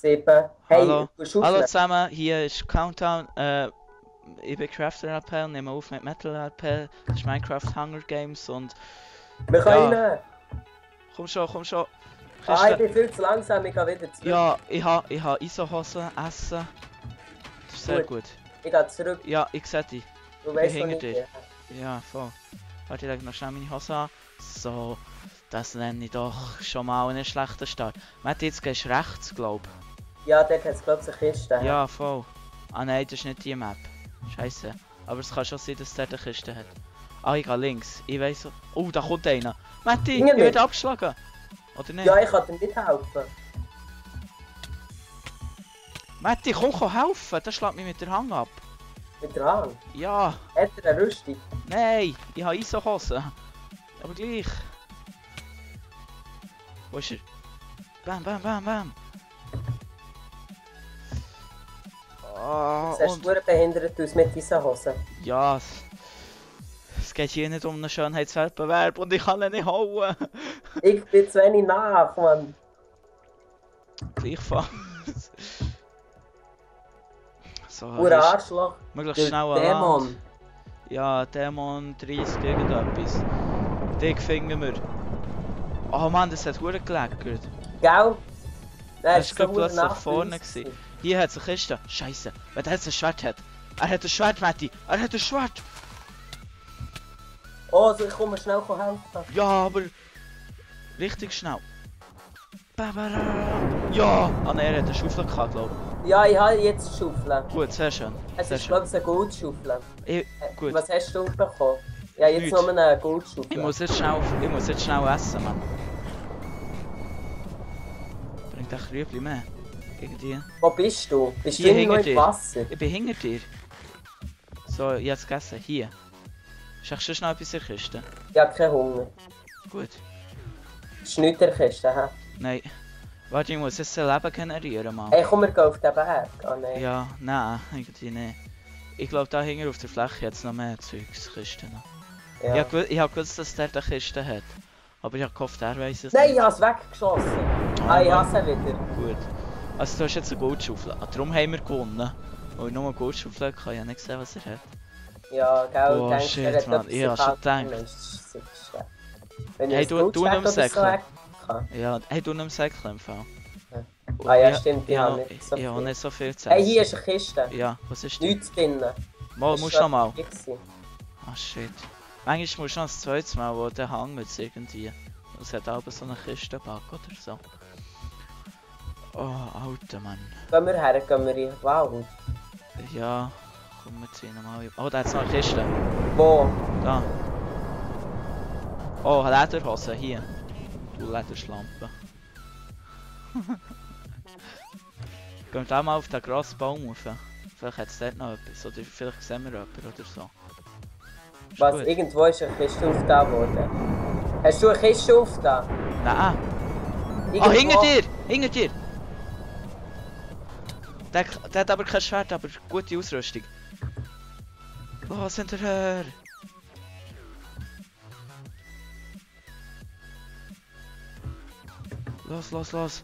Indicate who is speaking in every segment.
Speaker 1: 7. Hey,
Speaker 2: Hallo.
Speaker 1: du
Speaker 2: Hallo
Speaker 1: schaufeln.
Speaker 2: zusammen, hier ist Countdown. Ich bin Crafter RP und nehme auf mit Metal RP. Das ist Minecraft Hunger Games und
Speaker 1: Wir können
Speaker 2: ja,
Speaker 1: rein.
Speaker 2: komm schon, komm schon.
Speaker 1: Ah, ich
Speaker 2: Kiste.
Speaker 1: bin viel zu langsam, ich gehe wieder zurück.
Speaker 2: Ja, ich ha Isohosen, Essen. Das ist sehr gut.
Speaker 1: Ich gehe zurück.
Speaker 2: Ja, ich sehe dich.
Speaker 1: Du
Speaker 2: Ich
Speaker 1: weißt,
Speaker 2: bin
Speaker 1: wo
Speaker 2: hinter
Speaker 1: ich
Speaker 2: dir.
Speaker 1: bin.
Speaker 2: Ja, voll. Warte, ich lege noch schnell meine Hose an. So, das nenne ich doch schon mal einen schlechten Start. Matt, jetzt gehst du rechts, glaub.
Speaker 1: Ja, dort hat es, glaube ich, eine Kiste.
Speaker 2: Ja, voll. Ah nein, das ist nicht die Map. Scheiße. Aber es kann schon sein, dass der eine Kiste hat. Ah, ich gehe links. Ich weiss so. Oh, da kommt einer. Matti, ich
Speaker 1: Irgendwie.
Speaker 2: werde abgeschlagen. Oder nicht?
Speaker 1: Ja, ich kann dir nicht helfen.
Speaker 2: Matti, komm helfen. Der schlägt mich mit der Hang ab.
Speaker 1: Mit der Hand.
Speaker 2: Ja.
Speaker 1: Hat er eine Rüstung?
Speaker 2: Nein, ich habe Isohosen. Aber gleich. Wo ist er? Bam, bam, bam, bam.
Speaker 1: Du siehst nur behindert aus mit diesen Hosen.
Speaker 2: Ja, es geht hier nicht um einen Schönheitswettbewerb und ich kann ihn nicht hauen.
Speaker 1: Ich bin zu wenig nach, Mann.
Speaker 2: Gleichfalls. So,
Speaker 1: Pure Arschloch.
Speaker 2: möglichst schnell an Land. Ja, Dämon 30 irgendetwas. Dick finden wir. Oh Mann, das hat verdammt geleckert.
Speaker 1: Gell?
Speaker 2: Das war plötzlich vorne gewesen. Hier hat es eine Kiste. Scheiße, wenn der jetzt ein Schwert hat. Er hat ein Schwert, Matti. Er hat ein Schwert.
Speaker 1: Oh, so ich komme schnell helfen.
Speaker 2: Ja, aber richtig schnell. Ja, ah nein, er hat eine Schaufel gehabt, glaube ich.
Speaker 1: Ja, ich habe jetzt Schaufeln.
Speaker 2: Gut, sehr schön.
Speaker 1: Es
Speaker 2: Sehr
Speaker 1: ist,
Speaker 2: schön.
Speaker 1: glaube ich, eine Goldschaufel.
Speaker 2: Gut.
Speaker 1: Was hast du bekommen? Ja, jetzt
Speaker 2: Nichts.
Speaker 1: nur eine Goldschaufel.
Speaker 2: Ich muss jetzt schnell essen, Mann. Bringt ein Krübli mehr. Irgendwie.
Speaker 1: Wo bist du? Bist
Speaker 2: Hier
Speaker 1: du immer noch
Speaker 2: hinter
Speaker 1: im
Speaker 2: dir.
Speaker 1: Wasser?
Speaker 2: Ich bin hinter dir. So, ich hab's gegessen. Hier. Ist schon schnell etwas in der Kiste?
Speaker 1: Ich habe keinen Hunger.
Speaker 2: Gut.
Speaker 1: Ist nicht in der Kiste, hä?
Speaker 2: Nein. Warte, ich muss jetzt ein Leben generieren, Mann.
Speaker 1: Hey, komm, wir gehen auf den Berg. Ah, nein.
Speaker 2: Ja, nein, irgendwie nicht. Ich glaube, da hinten auf der Fläche hat es noch mehr Zeugskisten.
Speaker 1: Ja.
Speaker 2: Ich hab gewusst, dass der eine Kiste hat. Aber ich hab gehofft, er weiss es
Speaker 1: Nein,
Speaker 2: nicht.
Speaker 1: ich habe es weggeschossen. Ah, ich hasse ihn wieder.
Speaker 2: Gut. Also, du hast jetzt eine Goldschaufel. Ah, darum haben wir gewonnen. Weil ich nur eine Goldschaufel hatte, ich habe nicht gesehen, was er hat.
Speaker 1: Ja, gell,
Speaker 2: Oh,
Speaker 1: denkst,
Speaker 2: shit,
Speaker 1: er hat
Speaker 2: Mann,
Speaker 1: etwas
Speaker 2: ich hab schon
Speaker 1: verkauft.
Speaker 2: gedacht.
Speaker 1: Nein, das ist sicher. Wenn
Speaker 2: Hey,
Speaker 1: ich
Speaker 2: du
Speaker 1: ein
Speaker 2: nicht
Speaker 1: Goldschwert oder so
Speaker 2: säckeln.
Speaker 1: weg kann.
Speaker 2: Ja, hey, du nimmst Säckchen im Fall.
Speaker 1: Ah ja, stimmt, ich habe nicht so
Speaker 2: Ich habe
Speaker 1: viel.
Speaker 2: nicht so viel zu
Speaker 1: Hey,
Speaker 2: essen.
Speaker 1: hier ist eine Kiste.
Speaker 2: Ja, was ist die?
Speaker 1: Nichts drinnen.
Speaker 2: Mal,
Speaker 1: Das
Speaker 2: musst
Speaker 1: ist
Speaker 2: du noch mal.
Speaker 1: schon gewesen.
Speaker 2: Ah, shit. Manchmal musst du noch ein zweites Mal, wo der hängt irgendwie. Es hat aber so eine Kistenbank oder so. Oh, Alter Mann.
Speaker 1: Gehen wir her, gehen wir in den Wald.
Speaker 2: Ja, komm, wir ziehen nochmal. Oh, da hat noch eine Kiste.
Speaker 1: Wo?
Speaker 2: Da. Oh, Lederhose, hier. Du Lederschlampe. Gehen wir da mal auf den grossen Baum rauf. Vielleicht hat es dort noch etwas. Oder vielleicht sehen wir jemanden oder so. Ist
Speaker 1: Was?
Speaker 2: gut.
Speaker 1: Irgendwo ist eine Kiste aufgetan worden. Hast du eine Kiste aufgetan?
Speaker 2: Nein. Ah,
Speaker 1: Irgendwo-
Speaker 2: hinter dir! Hinter dir! Der hat aber kein Schwert, aber gute Ausrüstung. Los hinterher! Los!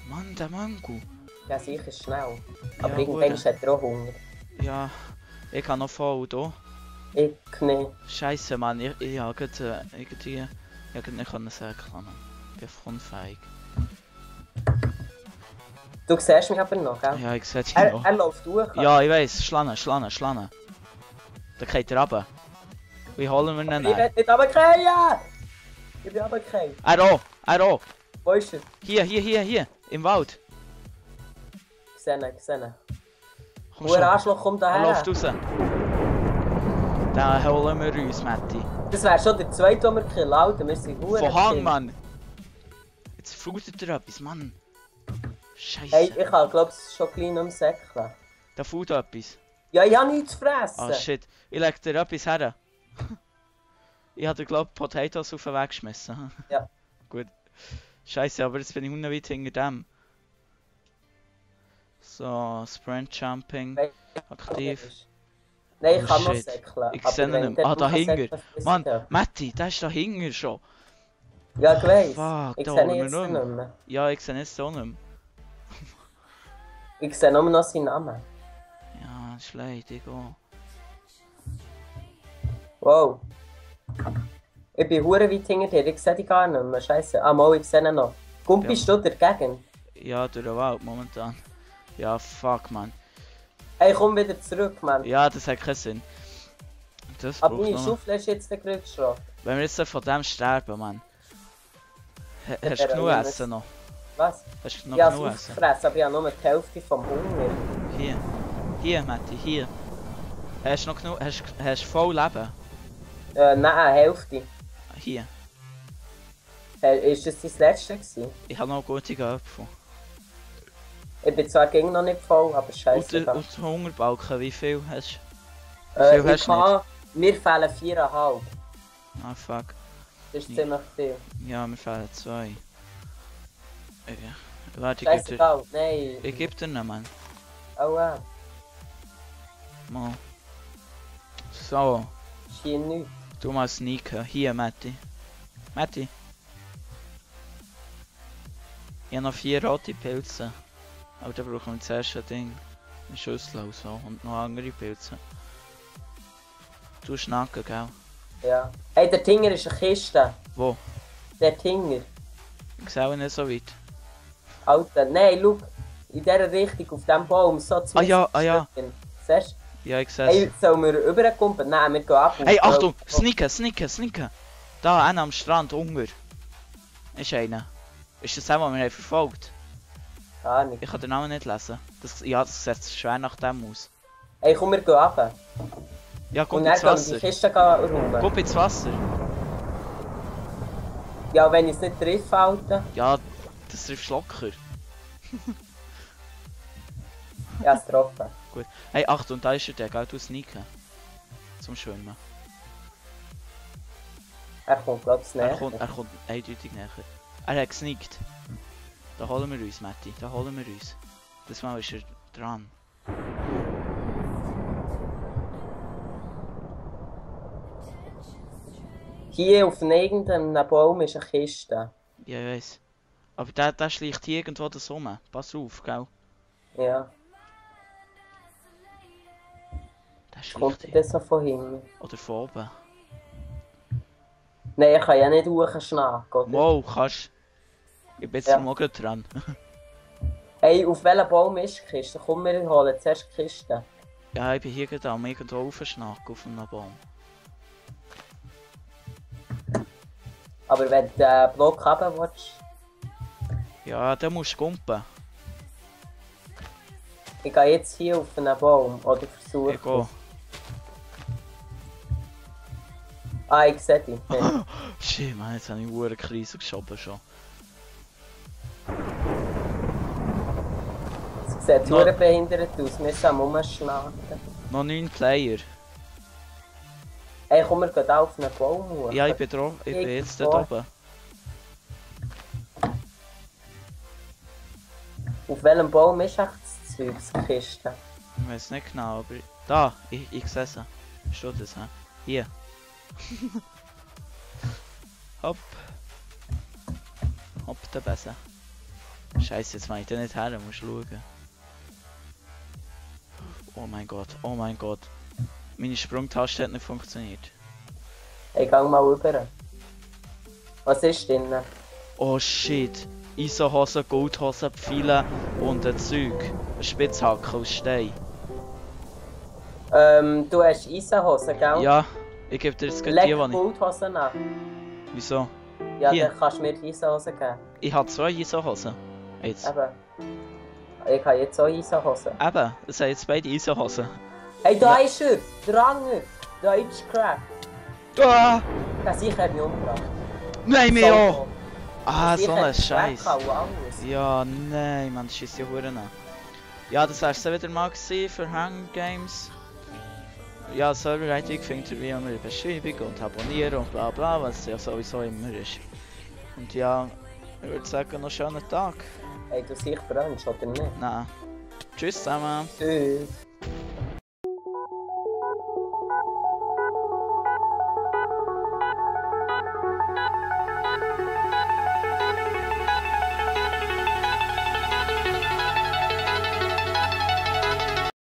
Speaker 2: Mann, der Mango!
Speaker 1: Ja, sicher schnell. Aber
Speaker 2: Ja,
Speaker 1: irgendwann
Speaker 2: gut.
Speaker 1: hat er auch Hunger.
Speaker 2: Ja, ich kann noch voll hier.
Speaker 1: Ich nicht.
Speaker 2: Scheiße, Mann, ich habe gerade irgendwie. Ich hätte nicht können säckeln, Mann. Ich bin einfach unfähig.
Speaker 1: Du siehst mich aber noch, gell?
Speaker 2: Ja, ich sehe dich
Speaker 1: Er,
Speaker 2: noch.
Speaker 1: er läuft durch.
Speaker 2: Ja, ich weiss, Schlange. Da geht er runter. Wie holen wir ihn
Speaker 1: Ich
Speaker 2: dann?
Speaker 1: will nicht runterfallen! Ich bin runtergefallen.
Speaker 2: Er auch!
Speaker 1: Wo ist er?
Speaker 2: Hier, im Wald.
Speaker 1: Gesehen.
Speaker 2: Komm
Speaker 1: Nur
Speaker 2: schon,
Speaker 1: Arschloch kommt
Speaker 2: er
Speaker 1: daher.
Speaker 2: läuft raus. Dann holen wir uns, Matti.
Speaker 1: Das wäre schon der zweite, den wir killen. Alter, wir sind verdammt
Speaker 2: Von Hang,
Speaker 1: viel.
Speaker 2: Mann! Jetzt frutet er etwas, Mann. Scheiße.
Speaker 1: Hey, ich habe, glaube ich, schon klein am Säckchen.
Speaker 2: Da fuhrt etwas.
Speaker 1: Ja, ich habe nichts zu fressen.
Speaker 2: Ah, shit. Ich leg dir etwas her. Ich hatte, glaube ich, Potatoes auf den Weg geschmissen.
Speaker 1: Ja.
Speaker 2: Gut. Scheiße, aber jetzt bin ich unten weit hinter dem. So, Sprint Jumping.
Speaker 1: Nein.
Speaker 2: Aktiv.
Speaker 1: Nein, ich
Speaker 2: Oh,
Speaker 1: kann noch
Speaker 2: shit.
Speaker 1: säckeln.
Speaker 2: Ich
Speaker 1: aber
Speaker 2: sehe ihn
Speaker 1: wenn
Speaker 2: nicht mehr.
Speaker 1: der
Speaker 2: Ah, da
Speaker 1: drauf
Speaker 2: hinten.
Speaker 1: säckelt, frisst
Speaker 2: Mann,
Speaker 1: er.
Speaker 2: Matti, der ist da hinten schon.
Speaker 1: Ja, ich weiss.
Speaker 2: Fuck,
Speaker 1: Ich
Speaker 2: da
Speaker 1: sehe
Speaker 2: holen
Speaker 1: ihn
Speaker 2: wir
Speaker 1: jetzt
Speaker 2: nicht
Speaker 1: nicht
Speaker 2: mehr.
Speaker 1: mehr.
Speaker 2: Ja, ich sehe jetzt auch nicht mehr.
Speaker 1: Ich sehe nur noch seinen Namen.
Speaker 2: Ja, ist leid, ich gehe.
Speaker 1: Wow. Ich bin hure weit hinter dir, ich sehe dich gar nicht mehr. Scheiße. Ah, mal, ich sehe ihn noch. Gumpi, bist du dagegen?
Speaker 2: Ja, durch den Wald momentan. Ja, fuck, man.
Speaker 1: Hey, komm wieder zurück, Mann.
Speaker 2: Ja, das hat keinen Sinn. Das
Speaker 1: Aber
Speaker 2: braucht
Speaker 1: meine
Speaker 2: noch.
Speaker 1: Schaufel ist jetzt der Glücksschrott.
Speaker 2: Wenn wir jetzt von dem sterben, Mann. Hast du genug Essen noch?
Speaker 1: Was?
Speaker 2: Hast du noch
Speaker 1: Ja,
Speaker 2: genug
Speaker 1: es
Speaker 2: Essen?
Speaker 1: aufgefressen, aber ich habe nur die Hälfte vom Hunger.
Speaker 2: Hier. Hier, Matti, hier. Hast du noch genug? Hast du voll Leben?
Speaker 1: Nein, Hälfte.
Speaker 2: Hier.
Speaker 1: Ist das dein letzte gewesen?
Speaker 2: Ich habe noch gute Gäpfel.
Speaker 1: Ich bin zwar gegen noch nicht voll, aber
Speaker 2: Und
Speaker 1: scheiße.
Speaker 2: der Hungerbalken, wie viel hast du? Wie viel
Speaker 1: Ich
Speaker 2: hast du nicht?
Speaker 1: kann... Mir fehlen 4,5.
Speaker 2: Ah, fuck.
Speaker 1: Das ist
Speaker 2: Ja.
Speaker 1: ziemlich viel.
Speaker 2: Ja, mir fehlen 2. Warte, ich geb dir...
Speaker 1: Scheißegal, nein.
Speaker 2: Ich geb dir noch, Mann.
Speaker 1: Oh,
Speaker 2: Mal. So,
Speaker 1: ist hier nichts.
Speaker 2: du mal sneaken. Hier, Matti. Matti. Ich habe noch 4 rote Pilze. Aber da brauchen wir zuerst ein Ding. Eine Schüssel und so. Und noch andere Pilze. Du schnacken, gell?
Speaker 1: Ja. Hey, der Tinger ist eine Kiste.
Speaker 2: Wo?
Speaker 1: Der Tinger.
Speaker 2: Ich sehe ihn nicht so weit.
Speaker 1: Alter, nein, schau. In dieser Richtung, auf diesem Baum, so
Speaker 2: Ah ja, ah ja.
Speaker 1: Siehst du?
Speaker 2: Ja, ich sehe
Speaker 1: Hey,
Speaker 2: es.
Speaker 1: sollen wir rüberkommen? Nein, wir gehen ab.
Speaker 2: Hey, Achtung! Sneaken, sneaken, sneaken! Da, einer am Strand, Hunger. Ist einer. Ist das der, den wir haben verfolgt?
Speaker 1: Gar nicht.
Speaker 2: Ich kann den Namen nicht lesen. Ja, das sieht schwer nach dem aus.
Speaker 1: Hey, komm, wir gehen ab.
Speaker 2: Ja, komm
Speaker 1: Und
Speaker 2: ins
Speaker 1: dann gehen wir die
Speaker 2: Wasser.
Speaker 1: Kiste räumen.
Speaker 2: Komm ins Wasser.
Speaker 1: Ja, wenn ich es nicht treffe, Alter.
Speaker 2: Ja, das trifft locker.
Speaker 1: Ja, es getroffen.
Speaker 2: Gut. Hey, Achtung, da ist er, der, gell? Du sneaken. Zum Schwimmen.
Speaker 1: Er kommt, glaub ich, näher.
Speaker 2: Er kommt eindeutig näher. Er hat gesneakt. Da holen wir uns, Matti. Da holen wir uns. Das Mal ist er dran.
Speaker 1: Hier auf irgendeinem Baum ist eine Kiste.
Speaker 2: Ja, ich weiss. Aber der schleicht hier irgendwo da rum. Pass auf, gell?
Speaker 1: Ja.
Speaker 2: Der schleicht
Speaker 1: Kommt
Speaker 2: hier.
Speaker 1: das so von hinten?
Speaker 2: Oder von oben.
Speaker 1: Nein, ich kann ja nicht hochschnacken, oder?
Speaker 2: Wow, kannst. Ich bin jetzt
Speaker 1: Ja.
Speaker 2: mal gerade dran.
Speaker 1: Hey, auf welchem Baum ist die Kiste? Komm, wir holen zuerst die Kiste.
Speaker 2: Ja, ich bin hier gerade am irgendwo aufschnacken auf einem Baum.
Speaker 1: Aber wenn du den Block haben willst,
Speaker 2: Ja, dann musst du gumpen.
Speaker 1: ich gehe jetzt hier auf einen Baum. Oder versuche.
Speaker 2: Ich gehe.
Speaker 1: Ah, ich sehe dich. Ja.
Speaker 2: Shit, man, jetzt habe ich eine Krise geschoben schon.
Speaker 1: Es sieht
Speaker 2: No.
Speaker 1: nur behindert aus. Wir sind rumschnacken.
Speaker 2: Noch 9 Player.
Speaker 1: Hey, komm, wir gehen da auf einen Baum hoch.
Speaker 2: Ja, ich bin drauf. Ich bin jetzt dort
Speaker 1: Irgendwo.
Speaker 2: oben.
Speaker 1: Auf welchem Baum ist echt das Zeug, die Kiste?
Speaker 2: Ich weiß nicht genau, aber... Da, ich sehe sie. Steht das, hä? Hier. Hopp. Hopp, der Besen. Scheiße, jetzt mach ich den nicht her, musst schauen. Oh mein Gott, oh mein Gott. Meine Sprungtaste hat nicht funktioniert.
Speaker 1: Hey, geh mal rüber. Was ist drin?
Speaker 2: Oh shit. Isohose, Goldhose, Pfeile und ein Zeug. Ein Spitzhacken aus Stein.
Speaker 1: Du hast Eisenhosen, gell?
Speaker 2: Ja, ich gebe dir jetzt gleich
Speaker 1: Leg
Speaker 2: die, die ich...
Speaker 1: Goldhosen an.
Speaker 2: Wieso?
Speaker 1: Ja,
Speaker 2: Hier.
Speaker 1: dann kannst du mir die Eisenhosen geben.
Speaker 2: Ich habe 2 Isohosen. Jetzt.
Speaker 1: Eben. Ich habe jetzt auch Eisenhosen.
Speaker 2: Eben, das sind jetzt beide Isohosen.
Speaker 1: Hey, da ist er! Der Anger! Da ist Crack!
Speaker 2: Ah!
Speaker 1: Das ich hat mich umgebracht.
Speaker 2: Nein, mir auch!
Speaker 1: So.
Speaker 2: Ah,
Speaker 1: Ich
Speaker 2: so
Speaker 1: hätte
Speaker 2: ein Scheiß.
Speaker 1: Crack auch alles.
Speaker 2: Ja, nein, man, das schießt ja Huren an. Ja, das wär's dann wieder mal gewesen für Hunger Games. Ja, Serverleitung findet ihr wie immer in der Beschreibung und abonnieren und bla bla, was ja sowieso immer ist. Und ja, ich würde sagen, noch einen schönen Tag.
Speaker 1: Hey, du siehst brennst, oder nicht?
Speaker 2: Nein. Tschüss zusammen.
Speaker 1: Tschüss.